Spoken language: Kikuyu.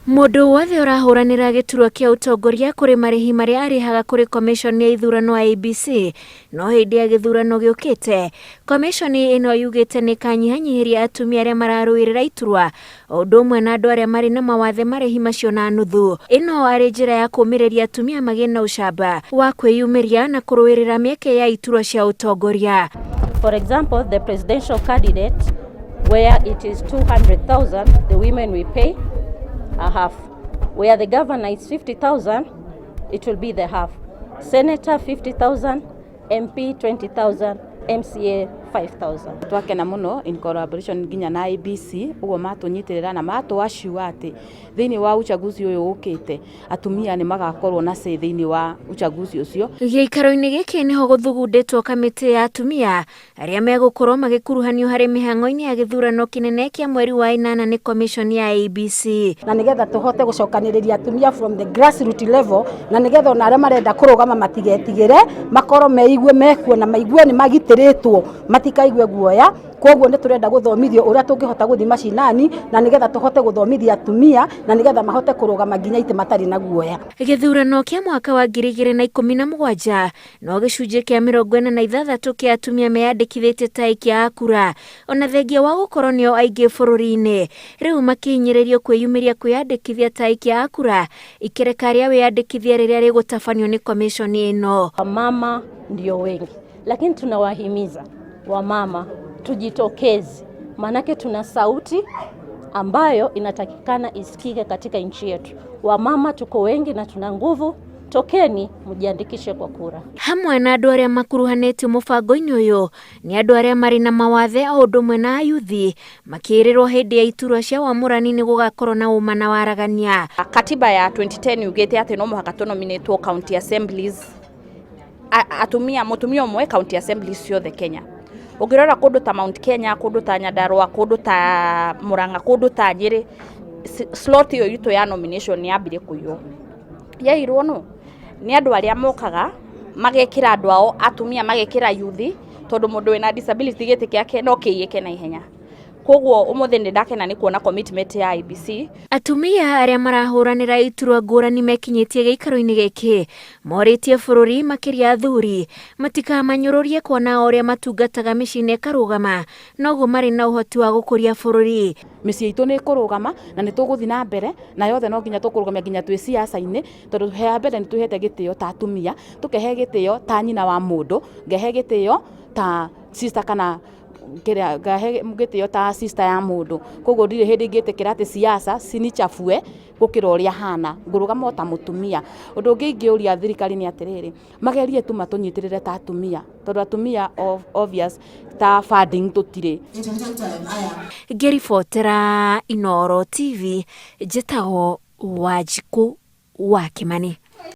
Mũndũ wothe ũrahũranĩra gĩturwa kĩa ũtongoria kũrĩ marĩhi marĩa arĩhaga kũrĩ komĩconi ya ithurano IEBC no hĩndĩ ya gĩthurano gĩũkĩte, komĩconi ĩno yugĩte nĩ ĩkanyihanyihĩria atumia arĩa mararũĩrĩra iturwa o ũndũ ũmwe na andũ arĩa marĩ na mawathe marĩhi macio na nuthu. Ĩno arĩ njĩra ya kũũmĩrĩria atumia magĩe na ũcamba wa kwĩyumĩria na kũrũĩrĩra mĩeke ya iturwa cia ũtongoria. For example, the presidential candidate, where it is 200,000, the women will pay a half. Where the governor is 50,000, it will be the half. Senator 50,000, MP 20,000, MCA 5,000. Twakena mũno in collaboration nginya na IEBC ũguo matũnyitĩrĩra na matũ assure atĩ thĩinĩ wa uchaguzi ũyũ ũkĩte atumia nĩ magakorwo na say thĩinĩ wa uchaguzi ũcio. Gĩikaro-inĩ gĩkĩ nĩho gũthugundĩtwo kamĩtĩ ya atumia arĩa megũkorwo magĩkuruhanio harĩ mĩhang'o-inĩ ya gĩthurano kĩnene kĩa mweri wa ĩnana nĩ komĩconi ya IEBC. Na nigetha tũhote gũcokanĩrĩria atumia from the grassroots level, na nigetha ona arĩa marenda kũrũgama matigetigĩre, makorwo meigue mekuo na maigue nĩ magitĩrĩtwo, matikaigue guoya. Koguo nĩ tũrenda gũthomithio ũrĩa tũngĩhota gũthiĩ macinani, na nigetha tũhote gũthomithia atumia, na nigetha mahote kũrũgama nginya itĩ matarĩ na guoya. Gĩthurano kĩa mwaka wa 2017 no gĩcunjĩ kĩa 46 kĩa atumia meyandĩkithĩtie ta aikia a kura, ona thengia wa gũkorwo nĩo aingĩ bũrũri-inĩ, rĩu makĩhinyĩrĩrio kwĩyumĩria kwĩyandĩkithia ta aikia a kura ikereka rĩa wĩyandĩkithia rĩrĩa rĩgũtabanio nĩ komĩconi ĩno. Wamama ndio wengi, lakini tunawahimiza wamama tujitokeze, maanake tuna sauti ambayo inatakikana isikike katika nchi yetu. Wamama tuko wengi na tuna nguvu, tokeni mjiandikishe kwa kura. Hamwe na andũ arĩa makuruhanĩtio mũbango-inĩ ũyũ nĩ andũ arĩa marĩ na mawathe o ũndũ ũmwe na ayuthi makĩrĩrwo hĩndĩ ya iturwa cia wamũrani nĩ gũgakorwo na ũma na waragania. Katiba ya 2010 yugĩte atĩ no mũhaka tũnominatwo county assemblies, atumia mũtumia ũmwe county assemblies ciothe Kenya. Ũngĩrora kũndũ ta Mount Kenya, kũndũ ta Nyandarua, kũndũ ta Murang'a, kũndũ ta Nyĩrĩ, slot ĩyo itũ ya nomination nĩ yambire kũiywo. Yaiyirwo nũ? Nĩ andũ arĩa mokaga magekĩra andũ ao atumia, magekĩra yuthi, tondũ mũndũ wĩna disability gĩtĩ gĩake no kĩiyĩke na ihenya. Koguo ũmũthĩ nĩ ndakena nĩ kuona commitment ya IEBC. Atumia arĩa marahũranĩra iturwa ngũrani mekinyĩtie gĩikaro-inĩ gĩkĩ morĩtie bũrũri makĩria athuri matikamanyũrũrie kuona o ũrĩa matungataga mĩciĩ-inĩ ĩkarũgama noguo marĩ na ũhoti wa gũkũria bũrũri. Mĩciĩ itũ nĩ ĩkũrũgama na nĩ tũgũthiĩ na mbere na yothe no nginya tũkũrũgamia nginya twĩ siasa-inĩ, tondũ he mbere nĩ twĩhete gĩtĩo ta atumia, tũkehe gĩtĩo ta nyina wa mũndũ, ngehe gĩtĩo ta sister kana kĩrĩa ngahe gĩtĩo ta sister ya mũndũ. Koguo ndirĩ hĩndĩ ingĩtĩkĩra atĩ siasa cinichafue gũkĩra ũrĩa hana, ngũrũgama o ta mũtumia. Ũndũ ũngĩ ingĩũria thirikari nĩ atĩrĩrĩ, magerie tu matũnyitĩrĩre ta atumia, tondũ atumia obvious ta funding tũtirĩ. Ngĩribotera Inooro TV, njĩtagwo Wanjikũ wa Kĩmani.